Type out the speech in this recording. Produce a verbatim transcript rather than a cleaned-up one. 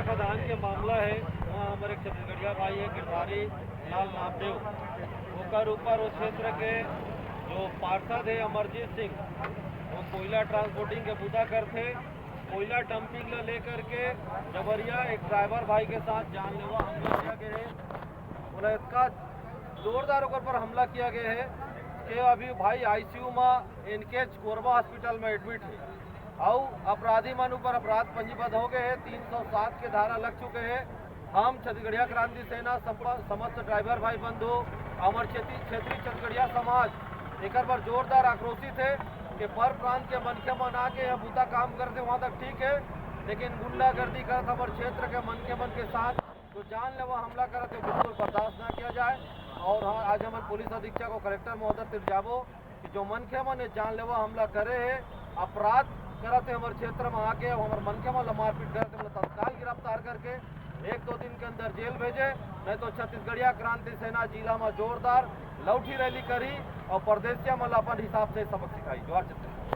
खदान के मामला है, वहाँ हमारे एक छत्तीसगढ़िया भाई है गिरधारी लाल नामदेव, ओकर ऊपर उस क्षेत्र के जो पार्षद है अमरजीत सिंह, वो कोयला ट्रांसपोर्टिंग के बुता करथे। कोयला डंपिंग ला लेकर के जबरिया एक ड्राइवर भाई के साथ जानलेवा हमला किया गया है। बोला, इतना जोरदार ओकर पर हमला किया गया है कि अभी भाई आईसीयू में एनकेएच कोरबा हॉस्पिटल में एडमिट है। अउ अपराधी मन ऊपर अपराध पंजीबद्ध हो गए हैं। तीन सौ सात के धारा लग चुके हैं। हम छत्तीसगढ़िया क्रांति सेना, संप-, समस्त ड्राइवर भाई बंधु, अमर क्षेत्री-, क्षेत्रीय छत्तीसगढ़िया समाज एकर बर जोरदार आक्रोशित है कि पर प्रांत के मनखे मन आके यहाँ बूता काम करते, वहाँ तक ठीक है, लेकिन गुंडागर्दी करत हमर क्षेत्र के मनखे मन के साथ जो जानलेवा हमला करत है, बिल्कुल बर्दाश्त ना किया जाए। और हाँ, आज हमन पुलिस अधीक्षक और कलेक्टर महोदय तिर जाबो कि जो मनखे मन ये जानलेवा हमला करे है, अपराध करत है हमर क्षेत्र में आके, हमर मनखे मन ला मारपीट करत है, मतलब तत्काल गिरफ्तार करके एक दो दिन के अंदर जेल भेजे, नहीं तो छत्तीसगढ़िया क्रांति सेना जिला में जोरदार लौठी रैली करी और परदेसिया मन ला अपन हिसाब से सबक सिखाई। जोहार छत्तीसगढ़।